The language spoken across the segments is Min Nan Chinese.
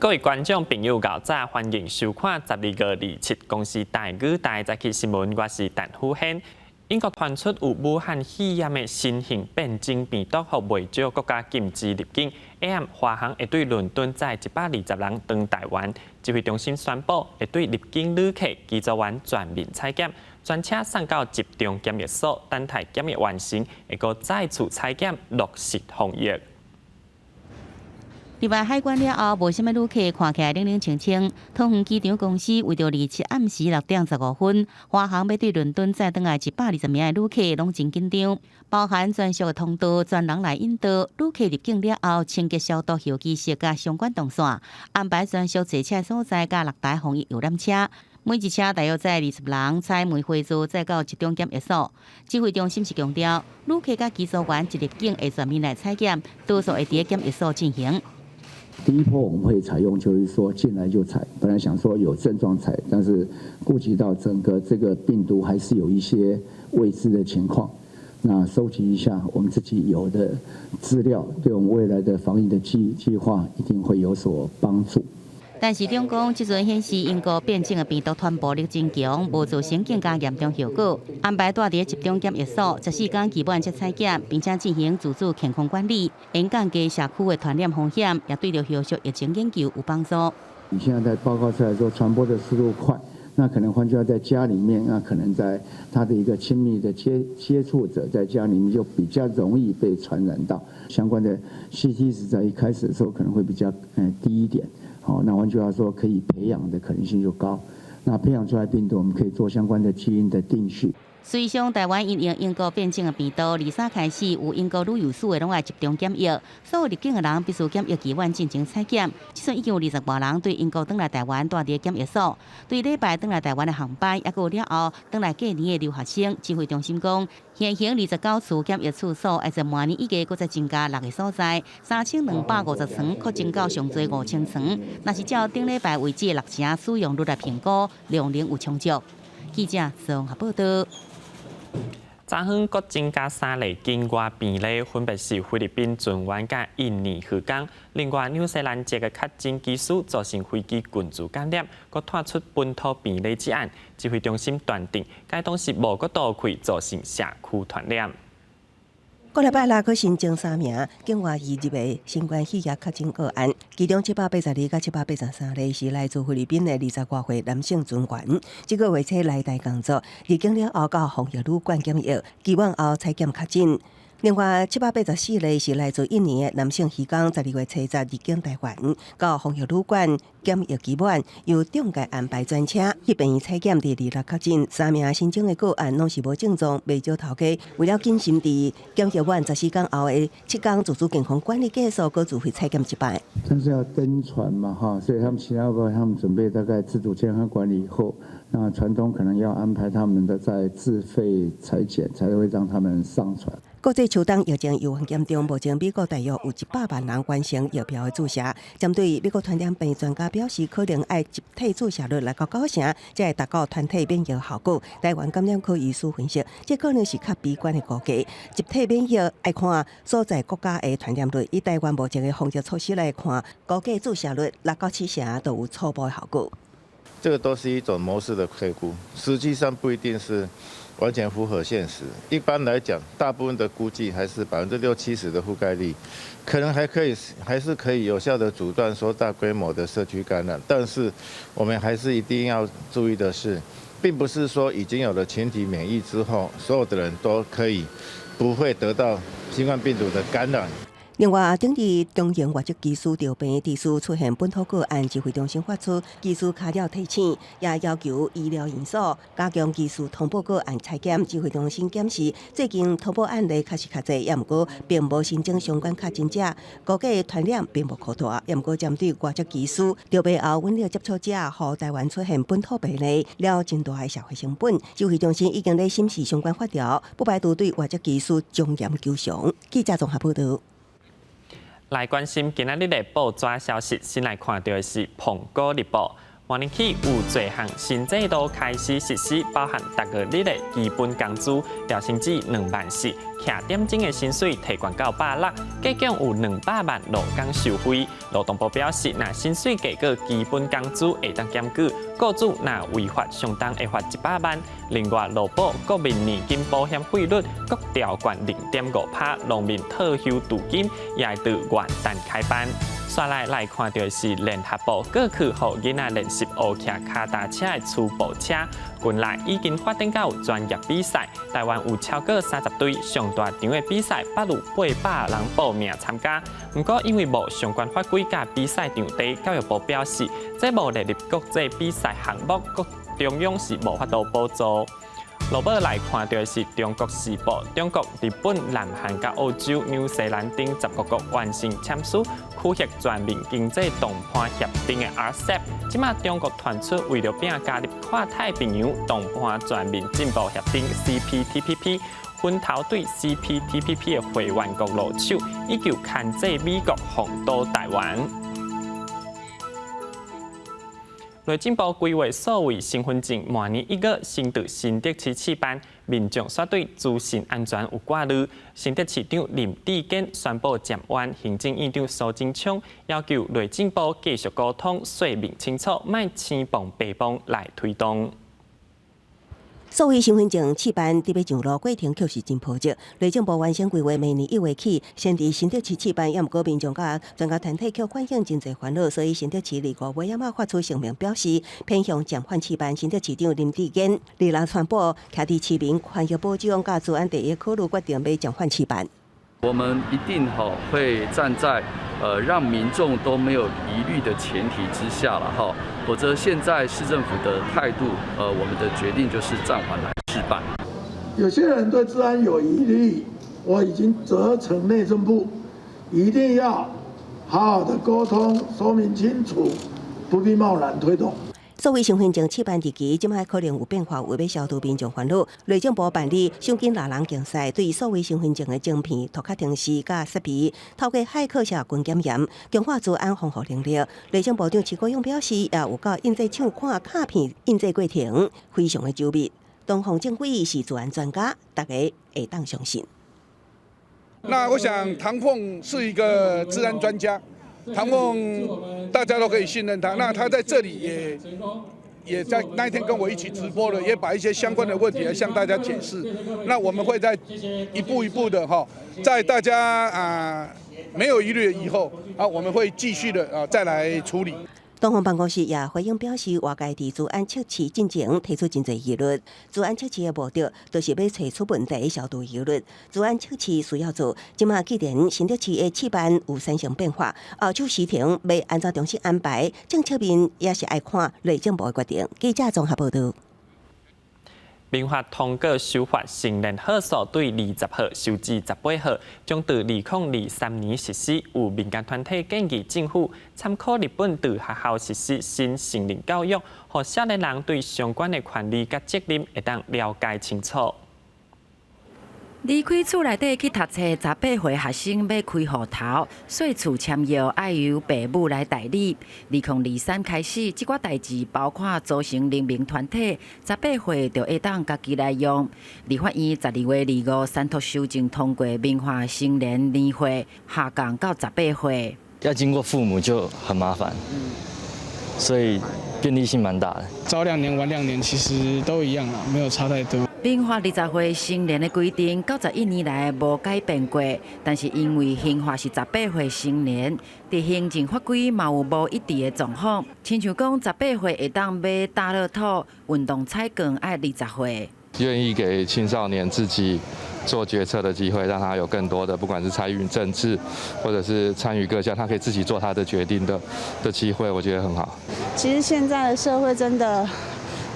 各位觀眾朋友，𠢕早，歡迎收看12月27公視台語台早起新聞，我是陳虎軒。英國傳出有武漢肺炎的新型變種病毒，予袂少國家禁止入境。下暗華航會對倫敦載120人轉台灣，指揮中心宣布會對入境旅客機組員全面採檢，專車送到集中檢疫所等待檢疫完成，會閣再次採檢落實防疫。入來海關了後，無啥物旅客看起來冷冷清清。桃園機場公司為著27暗時6點15分，華航欲對倫敦載轉來120名的旅客，攏真緊張，包含專屬的通道、專人來引導。旅客入境了後，清潔消毒候機室佮相關動線，安排專屬坐車所在，佮六台防疫遊覽車。每一車大約載20人，採梅花座載到集中檢疫所。指揮中心是強調，旅客佮機組員一入境會全面來採檢，多數會佇檢疫所進行。第一波我們會採用，就是說進來就採，本來想說有症狀採，但是顧及到整個這個病毒還是有一些未知的情況，那收集一下我們自己有的資料，對我們未來的防疫的計劃一定會有所幫助。但是中講，這陣顯示英國變種的病毒傳播力真強，無造成更加嚴重後果。安排蹛佇集中檢疫所，14天期滿才採檢，並且進行自主健康管理，延降低社區的傳染風險，也對著後續疫情研究有幫助。你現在在報告出來說傳播的速度快，那可能換句話在家裡面，那可能在他的一個親密的接觸者在家裡面就比較容易被傳染到。相關的 CT 值在一開始的時候可能會比較低一點。好，那換句話說，可以培養的可能性就高。那培養出來病毒，我們可以做相關的基因的定序。隨上台灣因應英國變種的病毒，23開始有英國旅遊史的攏愛集中檢疫，所有入境的人必須檢疫期滿進前採檢。這陣已經有20外人對英國轉來台灣蹛佇檢疫所，對禮拜轉來台灣的航班，抑閣有了後轉來過年的留學生，指揮中心講，現行29處檢疫處所，按照明年預計閣再增加六個所在，3250床擴增到上濟5000床。若是照頂禮拜為止的六成使用率來評估，量能有充足。記者綜合報道。昨昏閣增加三例境外病例，分別是菲律賓船員佮印尼漁工。另外，紐西蘭一個確診機師造成飛機群組感染，閣傳出本土病例一案。指揮中心斷定，該當是無法度開造成社區傳染。過禮拜六閣新增三名境外移入的新冠肺炎確診個案，其中782佮783例是來自菲律賓的20外歲男性船員，這個月初來台工作，入境了後到防疫旅館檢疫，期滿後採檢確診。另外，784例是來自印尼的男性漁工，12月初十入境台灣，到防疫旅館檢疫期滿，由中介安排專車去病院採檢，佇26確診。三名新增的個案攏是無症狀，袂少頭家。為了謹慎，佇檢疫滿14天後的7天自主健康管理結束，閣自費採檢一擺。但是要登船嘛，哈，所以他們其他個他們準備大概自主健康管理以後，那船東可能要安排他們的在自費採檢，才會讓他們上船。國際秋冬疫情猶原嚴重，目前美國大約有100萬人完成疫苗的注射。針對美國傳染病專家表示，可能愛集體注射率來到九成，才會達到團體免疫效果。台灣感染科醫師分析，這可能是較悲觀的估計。集體免疫愛看所在國家的傳染率，以台灣目前的防疫措施來看，估計注射率6到7成都有初步的效果。這個都是一種模式的推估，實際上不一定是完全符合現實。一般來講，大部分的估計還是60-70%的覆蓋率，可能還可以，還是可以有效的阻斷說大規模的社區感染。但是，我們還是一定要注意的是，並不是說已經有了群體免疫之後，所有的人都可以不會得到新冠病毒的感染。另外，頂日長榮外籍機師著病，持續出現本土個案，指揮中心發出機師卡料提醒，也要求醫療院所加強機師通報個案採檢。指揮中心檢視最近通報案例確實較濟，也毋過並無新增相關確診者，估計傳染並無擴大。也毋過針對外籍機師著病後，穩定接觸者，予台灣出現本土病例，了真大的社會成本。指揮中心已經咧審視相關法條，不排除對外籍機師從嚴求償。記者綜合報道。來關心今仔日的報紙消息，先來看到的是《蘋果日報》。明年起有濟項新制度開始實施，包含逐個月的基本工資調升至2萬4，徛點鐘的薪水提懸到160，計共有200萬勞工受惠。勞動部表示，若薪水低過基本工資會當檢舉，雇主若違法相當會罰100萬。另外，勞保國民年金保險費率閣調懸0.5%，農民退休貯金也會佇元旦開辦。紲來來看著的是聯合報，過去予囡仔練習學騎跤踏車的初步車，近來已經發展到專業比賽。台灣有超過30隊，上大場的比賽，捌有800人報名參加。毋過因為無相關法規佮比賽場地，教育部表示，這無列入國際比賽項目，閣中央是無法度補助。落尾來看著的是中國時報，中國、日本、南韓佮澳洲、紐西蘭等15國完成簽署區域全面經濟談判協定的 RCEP。這馬中國傳出為著拚加入跨太平洋談判全面進步協定 CPTPP，分頭對 CPTPP 的會員國落手，以求牽制美國防堵台灣。內政部規劃數位身份證，明年1月先佇新竹市試辦，民眾煞對資訊安全有掛慮。新竹市長林智堅宣布暫緩，行政院長蘇貞昌要求內政部繼續溝通，說明清楚，莫青碰白碰來推動。數位身份證試辦佇欲上路過程確實真波折。內政部原先規劃明年1月起，先佇新竹市試辦，也毋過民眾佮專家團體卻反映真濟煩惱，所以新竹市25尾仔發出聲明表示，偏向暫緩試辦。新竹市長林智堅二六宣布，徛佇市民權益保障佮資安第一考慮，決定欲暫緩試辦。我們一定吼會站在讓民眾都沒有疑慮的前提之下了哈，否則現在市政府的態度，我們的決定就是暫緩來試辦。有些人對資安有疑慮，我已經責成內政部一定要好好的溝通，說明清楚，不必貿然推動。數位身份證試辦日期，這擺可能有變化，為欲消除民眾煩惱，內政部辦理賞金獵人競賽，對數位身份證的晶片、塗殼程式佮設備，透過駭客社群檢驗，強化資安防護能力。內政部長徐國勇表示，也有到印製廠看卡片印製過程，非常的周密。唐鳳政委是資安專家，大家會當相信。那我想唐鳳是一個資安專家。唐鳳，大家都可以信任他。那他在這裡也在那一天跟我一起直播了，也把一些相關的問題來向大家解釋。那我們會在一步一步的哈，在大家啊沒有疑慮以後啊，我們會繼續的啊再來處理。唐鳳辦公室也回應表示，外界佇資安測試進前提出真濟疑慮。資安測試的目的，就是欲揣出問題，消除疑慮。資安測試需要做，這馬既然新竹市的試辦有產生變化，後手時程欲按怎重新安排，政策面也是愛看內政部的決定。記者綜合報道。民法通過修法成年號數對20號修至18號，將佇2023年實施。有民間團體建議政府參考日本佇學校實施新成人教育，予少年人對相關的權利佮責任會當了解清楚。離開厝內底去讀冊，18歲學生欲開戶頭、稅厝簽約愛由爸母來代理。2023開始，這寡代誌包括組成人民團體，十八歲就會當家己來用。立法院12月25三讀修正通過民法成年年歲下降到十八歲。要經過父母就很麻煩，所以便利性蠻大的。早2年晚2年其實都一樣啦，沒有差太多。民法20歲成年的規定，91年來無改變過，但是因為刑法是18歲成年，佇行政法規嘛有無一致的狀況。親像講十八歲會當買大樂透、運動彩券愛20歲。願意給青少年自己做決策的機會，讓他有更多的，不管是參與政治，或者是參與各項，他可以自己做他的決定的機會，我覺得很好。其實現在的社會真的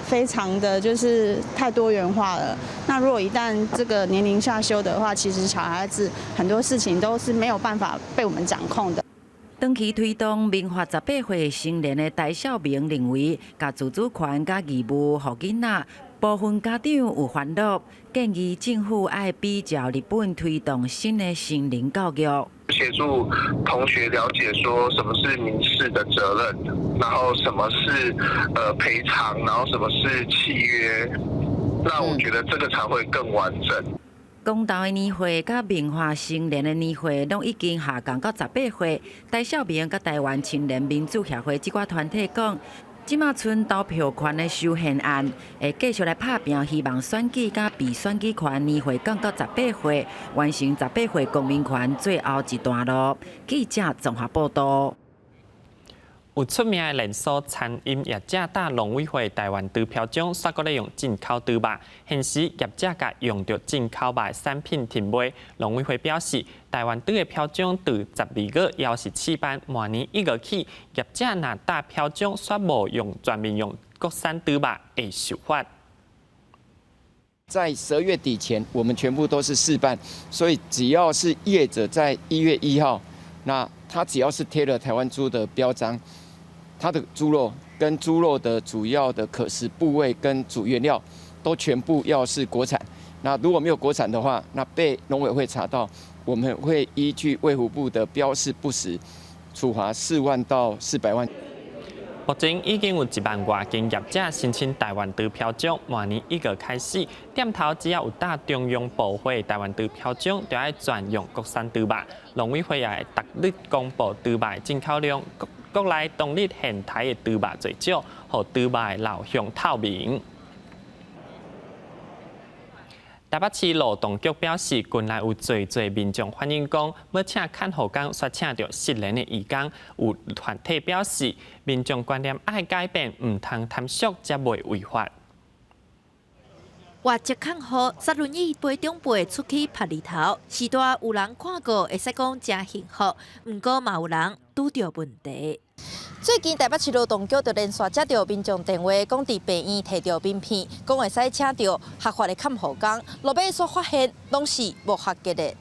非常的就是太多元化了。那如果一旦這個年齡下修的話，其實小孩子很多事情都是沒有辦法被我們掌控的。長期推動民法十八歲成年的戴孝明認為，共自主權佮義務予囡仔，部分家長有煩惱，建議政府愛比照日本推動新的成人教育。協助同學了解說什麼是民事的責任，然後什麼是賠償，然後什麼是契約。那我覺得這個才會更完整。公投的年歲佮民法成年的年歲攏已經下降到18歲。台少民佮台灣青年民主協會這寡團體講，這馬賰投票權的修憲案會繼續來拍拚，希望選舉佮被選舉權年歲降到十八歲，完成十八歲公民權最後一段路。記者綜合報道。有出名的連鎖餐飲業者搭農委會台灣豬標章，煞閣咧用進口豬肉，現時業者共用著進口肉的產品停賣。農委會表示，台灣豬的標章佇12月猶是試辦，明年1月起，業者若打標章煞無用全面用國產豬肉，會受罰。在12月底前，我們全部都是試辦，所以只要是業者在1月1號，那他只要是貼了台灣豬的標章，它的豬肉跟豬肉的主要的可食部位跟主原料都全部要是國產。那如果沒有國產的話，那被農委會查到，我們會依據衛福部的標示不實，處罰4萬到400萬。目前已經有1萬外間業者申請台灣豬標章，明年1月開始，店頭只要有打中央部會台灣豬標章，就愛全用國產豬肉。農委會也會逐日公布豬肉的進口量，國內當日現刣的豬肉最少，予豬肉的流向透明。台北市勞動局表示，近來有濟濟民眾反映講，欲請看護工，煞請著失聯的移工。有團體表示，民眾觀念愛改變，毋通貪俗，才袂違法。外籍看護，坐輪椅陪長輩出去曝日頭，時代有人看過，會使講誠幸福。毋過嘛有人拄著問題。最近台北市勞動局就連續接著民眾電話，講佇病院提著名片，講會使請著合法的看護工，落尾煞發現攏是無合格的。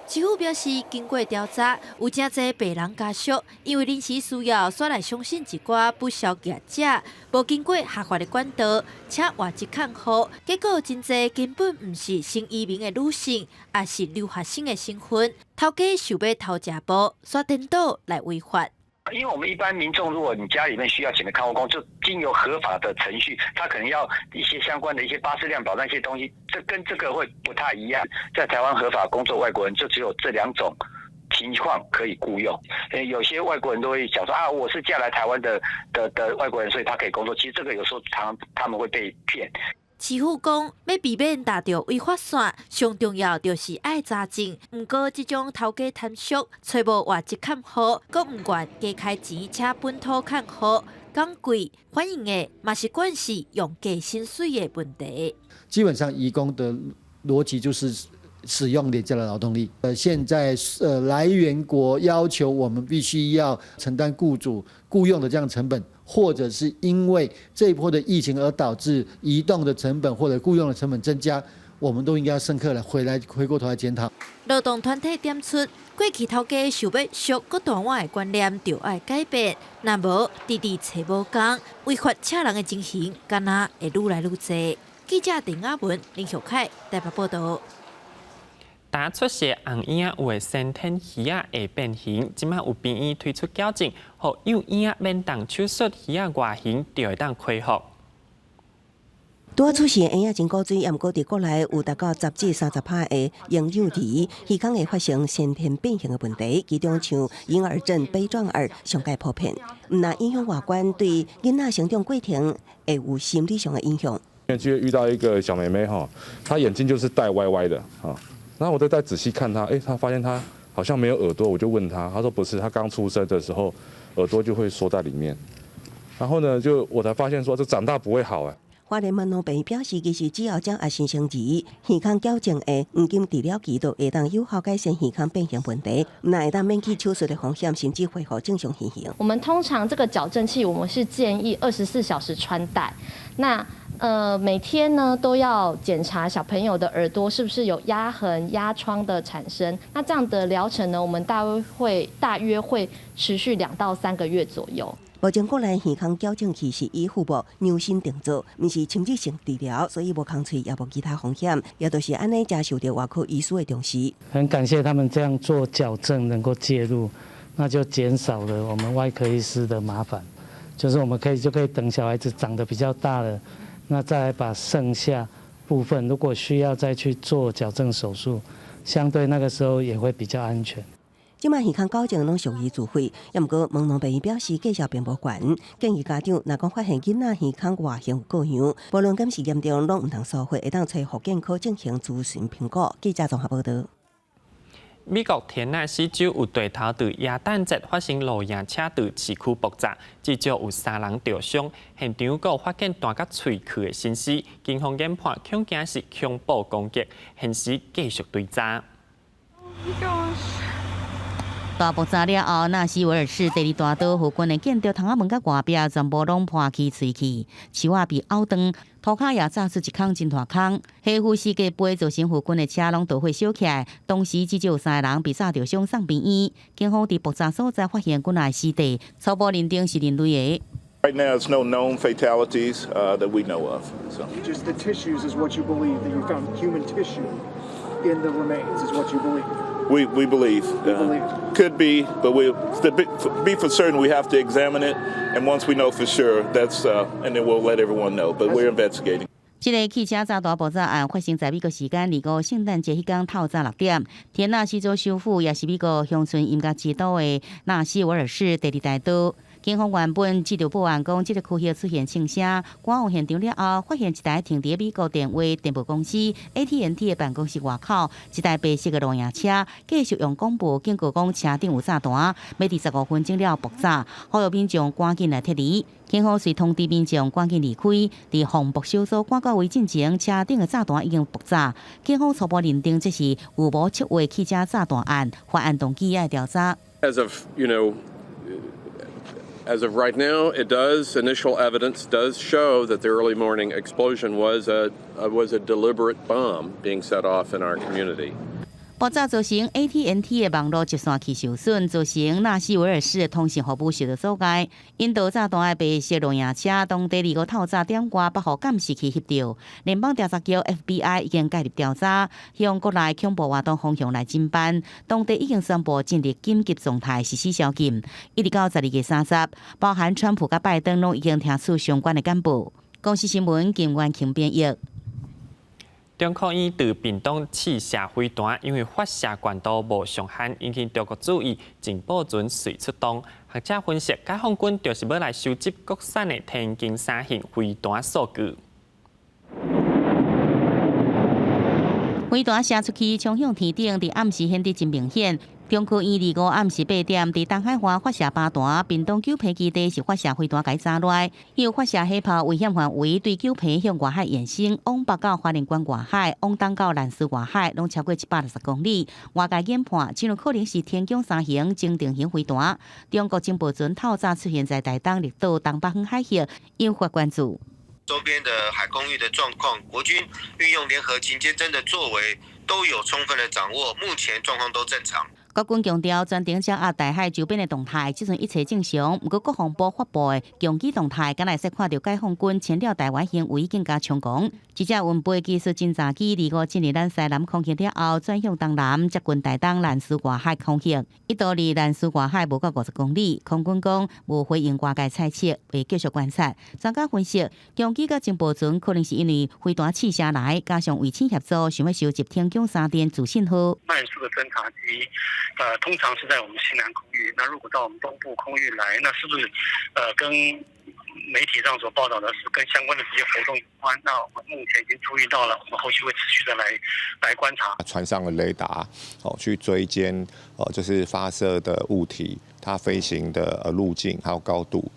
市府表示，經過調查，有誠濟病人家屬因為臨時需要，煞來相信一寡不肖業者，無經過合法的管道，請外籍看護，結果真濟根本毋是新移民的女性，抑是留學生的身份，頭家想欲偷食步，煞顛倒來違法。因為我們一般民眾，如果你家裡面需要請個看護工，就經由合法的程序，他可能要一些相關的一些巴氏量表那些東西，這跟這個會不太一樣。在台灣合法工作外國人就只有這兩種情況可以僱傭。有些外國人都會講說啊，我是嫁來台灣的外國人，所以他可以工作。其實這個有時候他們會被騙。市府講，欲避免踏著違法線，上重要就是愛查證。毋過，這種頭家貪俗，揣無外籍看護，閣毋願加開錢請本土看護，講貴，反映的嘛是慣勢用低薪水的問題。基本上，移工的邏輯就是使用廉價的勞動力。現在來源國要求我們必須要承擔僱主僱傭的這樣成本。或者是因為這一波的疫情而導致移動的成本或者僱傭的成本增加，我們都應該深刻來回來回過頭來檢討。勞動團體點出，過去頭家想欲俗閣大碗的觀念，就愛改變，若無直直揣無工，違法請人的情形，敢若會愈來愈濟。記者鄧亞文、林秀凱台北報道。剛出世紅嬰仔有的先天耳仔會變形，這馬有病院推出矯正，予幼嬰仔免動手術，耳仔外形就會當恢復。拄仔出世嬰仔真古錐，毋過佇國內有達到10至30%的嬰幼兒，耳孔會發生先天變形的問題，其中像嬰兒症、杯狀耳上蓋普遍。毋但影響外觀，對囡仔成長過程會有心理上的影響。就遇到一個小妹妹哈，她眼睛就是戴歪歪的哈。然後我就再仔細看她，哎，她發現她好像沒有耳朵，我就問她，她說不是，她剛出生的時候耳朵就會縮在裡面。然後呢，就我才發現說，這長大不會好啊。花蓮萬隆病院表示，其實只要掌握新生兒耳孔矯正的黃金治療期，就會當有效改善耳孔變形問題，毋但會當免去手術的風險，甚至恢復正常耳形。我們通常這個矯正器，我們是建議24小時穿戴。那每天呢都要檢查小朋友的耳朵是不是有壓痕、壓瘡的產生。那這樣的療程呢，我們大約會持續2到3個月左右。目前國內耳孔矯正器是以腹部量身定做，毋是侵入性治療，所以無空喙，也無其他風險，也就是按呢，誠受著外科醫師的重視。很感謝他們這樣做矯正，能夠介入，那就減少了我們外科醫師的麻煩，就是我們可以就可以等小孩子長得比較大了，那再來把剩下部分，如果需要再去做矯正手術，相對那個時候也會比較安全。這擺耳孔矯正攏屬於自費，也毋過門諾病院表示價錢並無懸，建議家長若講發現囡仔耳孔外形有過樣，無論敢是嚴重，攏毋通疏忽，會當揣復健科進行諮詢評估。記者綜合報導。美國田納西州有地頭佇耶誕節發生露營車佇市區爆炸，至少有三人著傷。現場閣有發現彈甲喙齒的死屍，警方研判恐驚是恐怖攻擊，現時繼續追查。大爆炸了後，納西維爾市第二大道附近的建築窗仔門佮外壁全部攏破去碎去，樹仔被拗斷，塗跤也炸出一空真大空。黑夫世界盃造成附近的車攏著火燒起來，當時至少有三個人被炸著傷送病院。警方佇爆炸所在發現幾若个屍體，初步認定是人類的。 Right now, there's no known fatalities that we know of. So. Just the tissues is what you believe, that you found human tissue in the remains is what you believe. We believe. Could be, but we to be for certain, we have to examine it, and once we know for sure, and then we'll let everyone know. But we're investigating. 這个汽車炸彈爆炸案發生在美國時間25聖誕節彼工透早6點，田納西州首府也是美國鄉村音樂之都的納西維爾市第二大道。警方原本接著報案講，這个區域出現槍聲，趕往現場了後，發現一台停佇美國電話電報公司 AT&T 的辦公室外口，一台白色的露營車，繼續用廣播警告講車頂有炸彈，欲佇15分鐘了後爆炸，呼籲民眾趕緊來撤離。警方隨通知民眾趕緊離開，佇防爆小組趕到位進前，車頂的炸彈已經爆炸。警方初步認定這是預謀策劃汽車炸彈案，犯案動機愛調查。 As of right now, it does. Initial evidence does show that the early morning explosion was a deliberate bomb being set off in our community. 爆炸造成 AT&T 的網路接線器受損，造成納西維爾市的通訊服務受到阻礙。引導炸彈的白色露營車，當地25透早點外予監視器翕著。聯邦調查局 FBI 已經介入調查，向國內恐怖活動方向來偵辦。當地已經宣布進入緊急狀態，實施宵禁。一直到12月30，包含川普佮拜登攏已經聽取相關的簡報。公視新聞金元慶編譯。中科院佇屏東試射飛彈，因為發射高度無上限，引起中國注意，情報船隨出動。學者分析，解放軍就是欲來收集國產的天弓三型飛彈數據。飛彈射出去，衝向天頂，佇暗時顯得真明顯。中科院25暗時8點，佇東海岸發射靶彈，屏東九皮基地是發射飛彈共炸落來，有發射火炮危險範圍對九皮向外海延伸，往北到花蓮縣外海，往東到蘭嶼外海，攏超過160公里。外界研判，真有可能是天弓三型偵定型飛彈。中國情報船透早出現在台東綠島東北方海域，引發關注。周邊的海空域的狀況，國軍運用聯合勤監偵的作為都有充分的掌握，目前狀況都正常。國軍強調全程掌握台海周邊的動態，這陣一切正常。毋過國防部發布的共機動態，敢若會使看著解放軍侵擾台灣行為更加猖狂。這隻運飛技術偵察機25進入咱西南空域了後，轉向東南，接近台東蘭嶼外海空域，一度離蘭嶼外海無到50公里。空軍講無回應外界猜測，會繼續觀察。專家分析，共機佮情報船可能是因為飛彈試射來，加上衛星協助，想欲收集天弓三電子信號。慢速的偵察機，通常是在我們西南空域。那如果到我們東部空域來，那是不是跟媒體上所報道的是跟相關的這些活動有關？那我們目前已經注意到了，我們後續會持續的來觀察。船上的雷達哦，去追監哦，就是發射的物體，它飛行的路徑還有高度。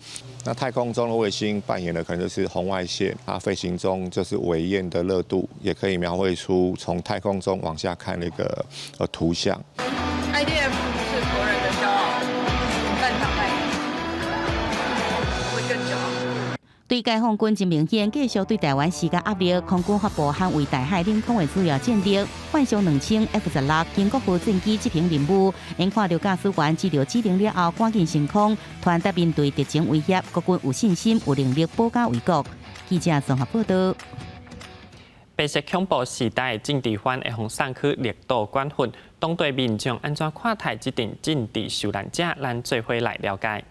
那太空中的衛星扮演的可能就是紅外線，它飛行中就是尾焰的熱度，也可以描繪出從太空中往下看那個圖像。 IDF 是國人的驕傲，戰場在會更驕傲。對解放軍真明顯繼續對台灣施加壓力，空軍發布捍衛台海領空的主要戰力，換上2000 F-16鯨國號戰機執行任務。眼看著駕駛員接到指令了後，趕緊升空，傳達面對敵情威脅，國軍有信心、有能力保家衛國。記者綜合報道。白色恐怖時代政治犯會予送去綠島管訓，當地民眾按怎看待這陣政治受難者？咱做伙來了解。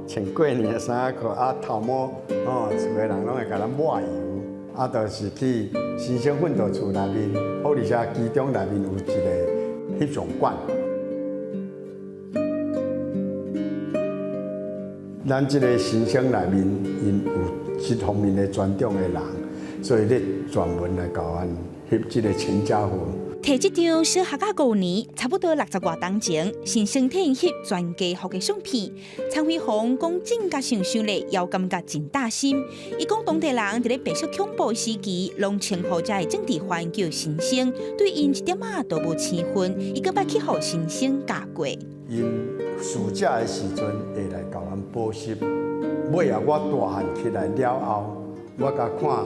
穿過年的衫仔褲啊，頭毛吼，厝的人攏會共咱抹油，啊，就是去新生奮鬥厝內面，好而且其中內面有一個翕相館。咱這個新生內面，𪜶有這方面的專長的人，所以咧專門來共阮翕這個全家福。提這張小學仔五年，差不多60外冬前，新生替𪜶翕全家福的相片。陳輝鴻講真甲想想咧，猶感覺真擔心。伊講當地人佇咧白色恐怖時期，攏稱呼這的政治犯叫新生，對𪜶一點仔都無生分。伊閣捌去予新生教過。𪜶暑假的時陣會來共阮補習，尾仔我大漢起來了後，我共看，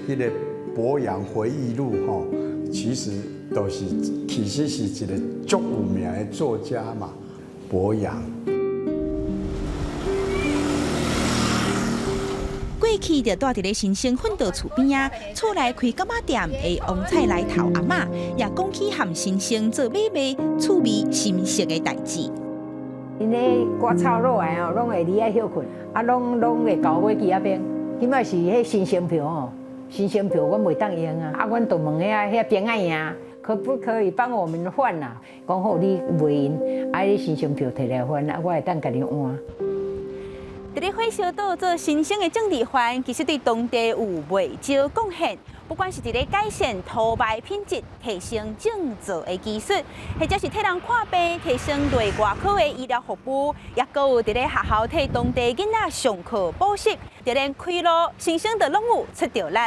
彼個《柏楊回憶錄》吼，其實都是其實是一個足有名的作家嘛，柏楊。過去就住佇咧新生奮鬥厝邊仔，厝內開柑仔店的王菜來頭阿嬤，也講起和新生做買賣、趣味心色的代誌。𪜶咧割草落來哦，攏會佇遐歇睏，啊，攏會交飛機仔邊。彼擺是彼新生票哦，新生票阮袂當用啊，啊，阮就問遐兵仔爺，可不可以幫我們換啊？講好你袂用，啊，你新生票提來換，啊，我會當共你換。佇咧火燒島做新生的政治犯，其實對當地有袂少貢獻。不管是佇咧改善土麥品質、提升種植的技術，或者是替人看病、提升內外科的醫療服務，也閣有佇咧學校替當地囡仔上課補習，就連開路、新生都攏有出著力。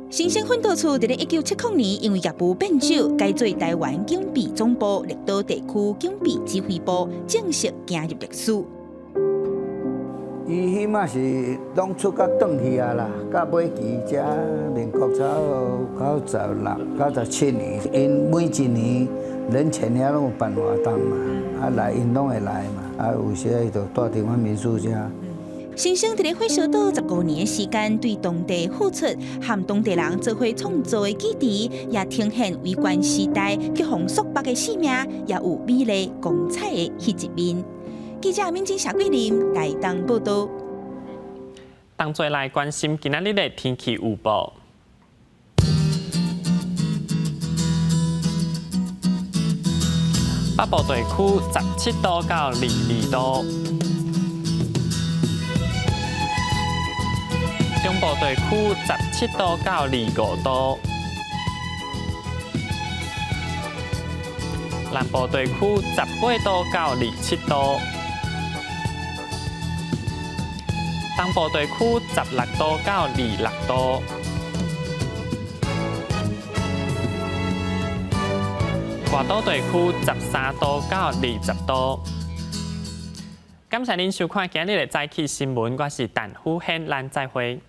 新生奮鬥厝佇咧1970年，因為業務變少，改做台灣警備總部綠島地區警備指揮部，正式行入歷史。伊彼擺是攏出甲轉去啊啦，到尾期才民國差不多96、97年，𪜶每一年人權遐攏有辦活動嘛，啊來𪜶攏會來嘛，啊有時伊就住佇阮民宿遮。新生佇咧火燒島15年的時間，對當地付出，和當地人做伙創造的基地，也呈現維權時代去予束縛的生命，也有美麗光彩的彼一面。記者敏晶、謝桂林台東報道。當作來關心今仔日的天氣預報。北部地區17度到22度，中部地區17度到25度，南部地區18度到27度，東部地區16度到26度，外島地區13度到20度。感謝您收看今日的早起新聞，我是陳虎軒，咱再會。